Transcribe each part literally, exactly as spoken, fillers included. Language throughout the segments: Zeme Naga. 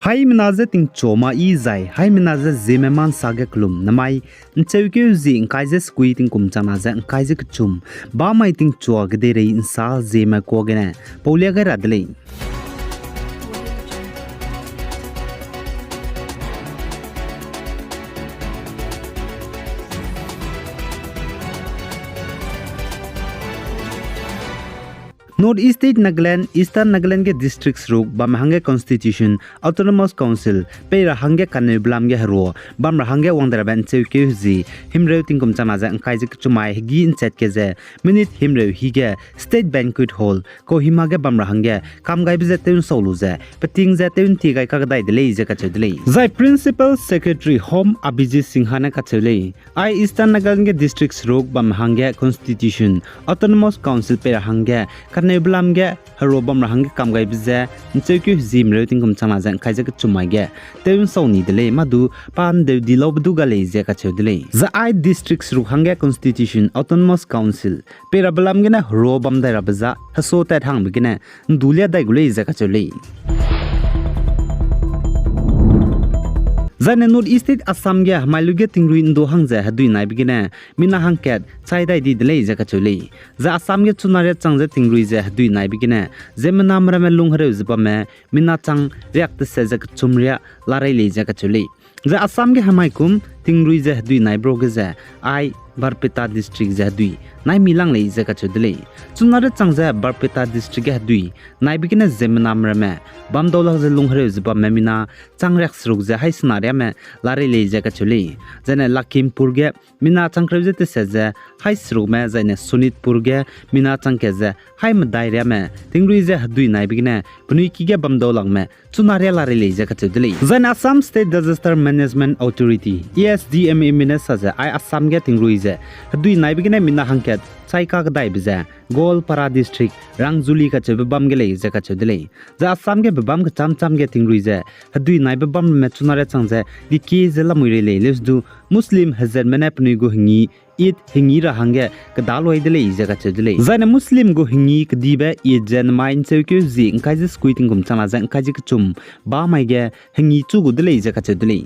Haimena ze tingchua ma i zai, haimena ze Zeme ma nsa ge kelum namai, ncheukeu zi ngkai ze sekui tingkum changna ze ngkai ze kechum, bamai tingchua kedeirei nsa Zeme kuâ gene paulia gai ra de lei. North East State Nagaland, Eastern Nagaland ge district seruk bamme hangge constitution, autonomous council pei ra hangge kaneu belam ge herua bam ra hangge wang de rabe ncheukeu zi, himreu tingkum changna ze ngkai ze kechumai hegî nchat ke ze, minute himreu hige State Banquet Hall, Kohima ge bam ra hangge kamgaibe ze tew nsau lu ze, peting ze tew ntie gai kakdai de lei ze kacheu de lei. Zai Principal Secretary Home Abhijit Sinha ne kacheu lei, ai Eastern Nagaland ge district seruk bam hangge constitution, autonomous council pei ra hangge kaneu belam ge herua bam ra hangge kamgaibe ze, ncheukeu hezimreu tingkum changna ze ngkai ze kechumai ge tew nsau ni de lei, mâ du pa ndeu di laube du ga lei ze kacheu de lei. Zai ai district seruk hangge constitution, autonomous council pei rabe lam gene herua bam dai rabe za heso tat hangbe gene ndu lia dai gu lei ze kacheu lei. Zaine North East State Assam ge hemai lu ge tingrui ndu hang ze hedui naibe gene mina hangkat chai dai di de lei ze kacheu lei. Zai Assam ge chuna riâ chang ze tingrui ze hedui naibe gene, ziemmename ramme lung hereu ze bamme mina chang riak teset ze kechum riâ larei lei ze kacheu lei. Zai Assam ge hemai kum tingrui ze hedui naibe ro ge ze, ai Barpeta district ze hedui nai mi lang lei ze kacheu de lei. Chuna riâ chang ze Barpeta district ge hedui naibe gene ziemmename ramme bam dau lak ze lung hereu ze bamme mina chang riak seruk ze haî sena riâme larei lei ze kacheu lei. Zaine Lakhimpur ge mina chang kereu ze teset ze haî serukme, zaine Sonitpur ge mina chang kat ze haî medai riâme, tingrui ze hedui naibe gene penui ki ge bam dau lakme chuna riâ larei lei ze kacheu de lei. Zaine Assam State Disaster Management Authority, A S D M A me ne sa ze ai Assam ge tingrui ze hedui naibe gene mina hangkat chai kakdaibe ze Goalpara district, Rangzuli kacheube bam ge lei ze kacheu de lei. Zai Assam ge bebâm kechâm châm ge tingrui ze hedui naibe bam ramme chuna riâ chang ze diki ze lamui rei lei leus du Muslim hezatme ne penui gu hengi Eid hengi ra hangge kedaloi de lei ze kacheu de lei. Zaine Muslim gu hengi kedibe Eid ze namai ncheukeu zi ngkai ze sekui tingkum changna ze ngkai ze kechum bamai ge hengi chu gu de lei ze kacheu de lei.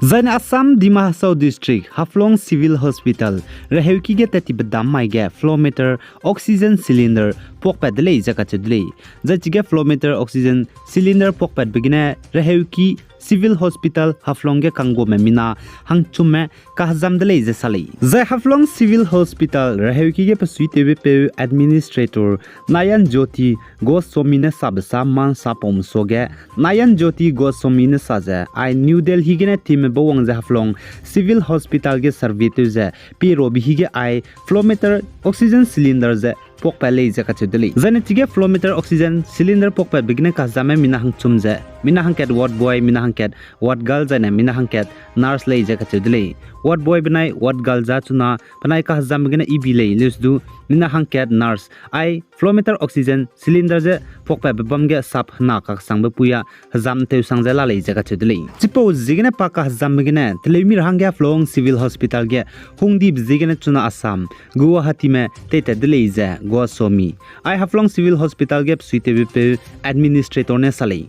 Zaine Assam Dima Hasao District, Haflong Civil Hospital, reheuki ge tat tibe dam mai ge Flowmeter oxygen cylinder puakpat de lei ze kacheu de lei. Zai chige Flowmeter oxygen cylinder puakpatbe gene reheuki Civil Hospital Haflong ge kangguame mina hangchumme kahezam de lei ze sa lei. Zai Haflong Civil Hospital reheuki ge pesuitewbepeu Administrator Nayan Jyoti Goswami ne sabe sa man sapaume suage, Nayan Jyoti Goswami ne sa ze, ai New Delhi gene timme bau wang ze Haflong Civil Hospital ge survey tew ze, pie rabe hige ai Flowmeter oxygen cylinder ze puakpat lei ze kacheu de lei. Zaine chige Flowmeter oxygen cylinder puakpatbe gene kahezamme mina hangchum ze, mina hangkat ward boy, mina hangkat ward girl, zaine mina hangkat nurse lei ze kacheu de lei. Ward boy benai ward girl za chuna penai kahezambe gene ibi lei leus du, mina hangkat nurse ai Flowmeter oxygen cylinder ze puakpatbe bam ge sap hena kaksangbe puia hezam tew sang ze la lei ze kacheu de lei. Chipau ziegene pa kahezambe gene teleumi ra hangge Haflong Civil Hospital ge hungdibe ziegene chuna Assam Guwahatime teitat de lei ze Goswami, ai Haflong Civil Hospital ge pesuitewbepeu Administrator ne sa lei.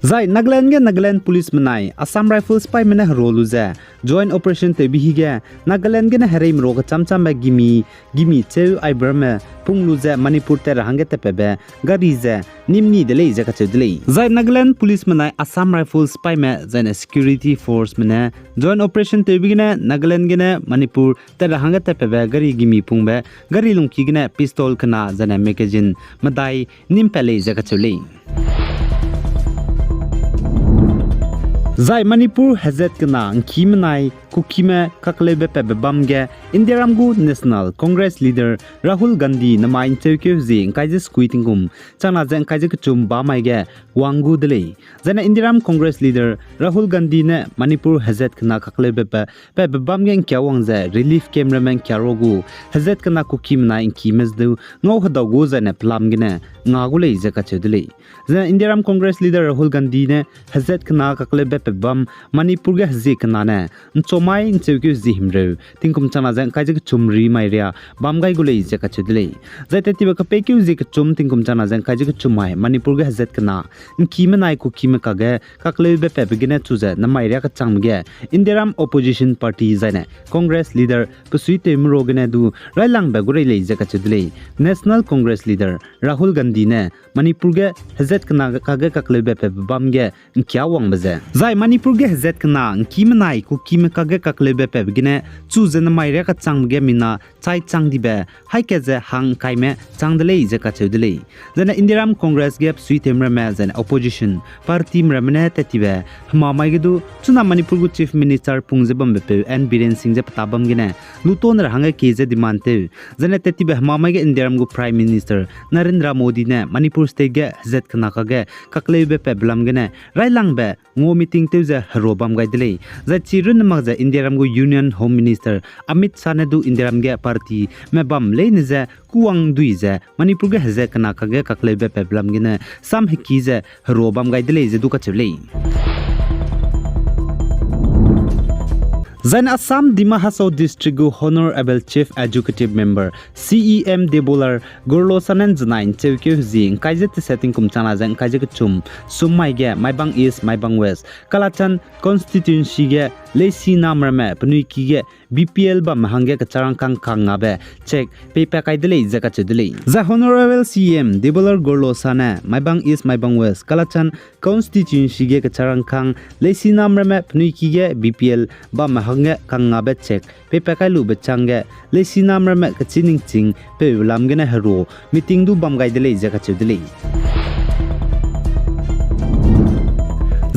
Zai Nagaland ge Nagaland Police menai Assam Rifles sipaime ne hero lu ze joint operation tewbe hige Nagaland gene hereime ro kechâm châmbe gimi, gimi cheu aibe ramme pung lu ze Manipur tat ra hangge tatpatbe gari ze nîm ni de lei ze kacheu de lei. Zai Nagaland Police menai Assam Rifles sipaime zaine security forceme ne joint operation tewbe gene Nagaland gene Manipur tat ra hangge tatpatbe gari gimi pungbe gari lungki gene pistol kena zaine magazine medai nîmpat lei ze kacheu lei. Zai Manipur hezat kena ngki menai Kukime kakleube patbe bam ge Indiaram gu National Congress leader Rahul Gandhi namai ncheukeu zie ngkai ze sekui tingkum changna ze ngkai ze kechum bamai ge wang gu de lei. Zaine Indiaram Congress leader Rahul Gandhi ne Manipur hezat kena kakleube pa patbe bam ge ngkia wang ze relief camp ramme ngkia ra gu hezat kena Kukime nai ngkime ze du ngau hedau gu zaine pelam gene nga gu lei ze kacheu de lei. Zaine Indiaram Congress leader Rahul Gandhi ne hezat kena kakleube patbe bam Manipur ge hezie kena ne ncha Mai ncheukeu zie himreu, tingkum changna ze ngkai ze kechum ri mai ria bam gai gu lei ze kacheu de lei. Zai tat tibe kapeikeu zie kechum tingkum changna ze ngkai ze kechum mai Manipur ge hezat kena ngkime nai kukime kage kakleube patbe gene chu ze namai ria kechangbe ge Indiaram opposition party zaine Congress leader Besuitewmera gene du railangbe gu rei lei ze kacheu de lei. National Congress leader Rahul Gandhi ne Manipur ge hezat kena kage kakleube patbe bam ge ngkia wangbe ze, zai Manipur ge hezat kena ngkime nai kukime kage kakleube patbe gene chu ze namai ria kechangbe ge mina chai chang dibe haî kat ze hang ngkaime chang de lei ze kacheu de lei. Zaine Indiaram Congress ge Besuitewmeramme zaine opposition partymeramme ne tat tibe hemamai ge du chuna Manipur gu Chief Minister pung ze bambepeu N Biren Singh ze peta bam gene lutone ra hangge kie ze demand tew. Zaine tat tibe hemamai ge Indiaram gu Prime Minister Narendra Modi ne Manipur state ge hezat kena kage kakleube patbe lam gene railangbe ngua meeting tew ze herua bam gai de lei. Zai chi runne mak ze Indiaram gu Union Home Minister Amit Shah ne du Indiaram ge partyme bam leine ze kuwang dui ze Manipur ge hezat kena kage kakleube patbe lam gene sam heki ze herua bam gai de lei ze du kacheu lei. Zaine Assam Dima Hasao District gu Honourable Chief Executive Member, C E M Debolal Gorlosa ne nzenai ncheukeu hezie ngkai ze teset tingkum changna ze ngkai ze kechum sum mai ge Maibang East, Maibang West, Kalachand constituency ge leisi nameramme penui ki ge B P L bamme hangge kecharangkâng kangngabe cheque peipat kai de lei ze kacheu de lei. Zai Honourable C E M Debolal Gorlosa ne Maibang East, Maibang West, Kalachand constituency ge kecharangkâng leisi nameramme penui ki ge B P L bamme hangge kangngabe cheque peipat kai lube chângge leisi nameramme kechî ningching peu lam gene herua meeting du bam gai de lei ze kacheu de lei.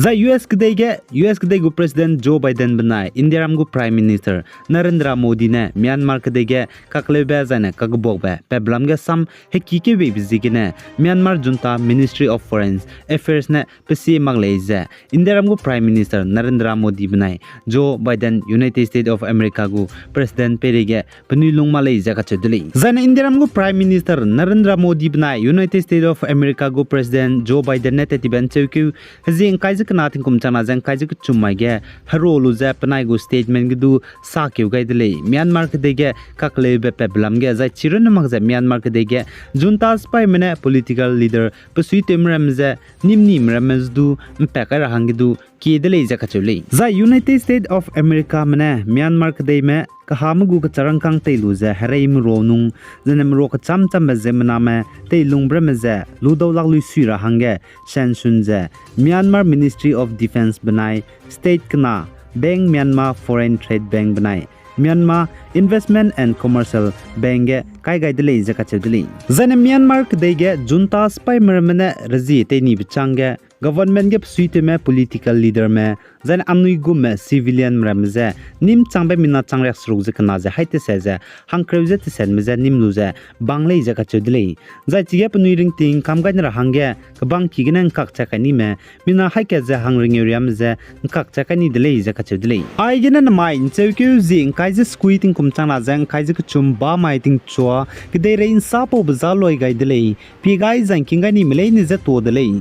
Zai U S kedei ge, U S kedei gu President Joe Biden benai Indiaram gu Prime Minister Narendra Modi ne Myanmar kedei ge kakleube zaine kagebuakbe patbe lam ge sam hekikeu beibe ziegene Myanmar junta Ministry of Foreign Affairs ne pesie mak lei ze Indiaram gu Prime Minister Narendra Modi benai Joe Biden, United States of America gu President peireige penui lung mak lei ze kacheu de lei. Zaine Indiaram gu Prime Minister Narendra Modi benai United States of America gu President Joe Biden ne tat tibe ncheukeu hezie ngkai ze kena tingkum changna ze ngkai ze kechum mai ge herua lu ze penai gu statement ge du sakeu gai de lei. Myanmar kedei ge kakleube patbe lam ge zai chi runne mak ze Myanmar kedei ge junta sipaime ne political leader Besuitewmeramme ze nimnimeramme ze du mpat kai ra hangge du kie de lei ze kacheu lei. Zai United States of Americame ne Myanmar kedeime kahame gu kecharangkâng tei lu ze hereimerua nung, zaine merua kechâm châmbe ziemmename teilungbe ramme ze lu dau lak lui sui ra hangge sanction ze Myanmar Ministry of Defence benai state kena bank Myanmar Foreign Trade Bank benai Myanmar Investment and Commercial Bank ge kai gai de lei ze kacheu de lei. Zaine Myanmar kedei ge junta sipaime ramme ne rezie teinibe chângge government ge besuitewme political leaderme, zaine anui gumme civilianme ramme ze nîm changbe mina chang riak seruk ze kena ze haî tese ze hangkereu ze tesetme je nîm lu ze bang lei ze kacheu de lei. Zai chige penui ringting kam gai ne ra hangge kebang ki gene ngkakcha kai nime, mina haî kat ze hangringeu riame je ngkakcha kai ni de lei ze kacheu de lei. Aigene namai ncheukeu zie ngkai ze sekui tingkum changna ze ngkai ze kechum ba mai tingchua kedeirei nsapaube za loi gai de lei. Pie gai zai ngking gai nime leine je tuâ de lei.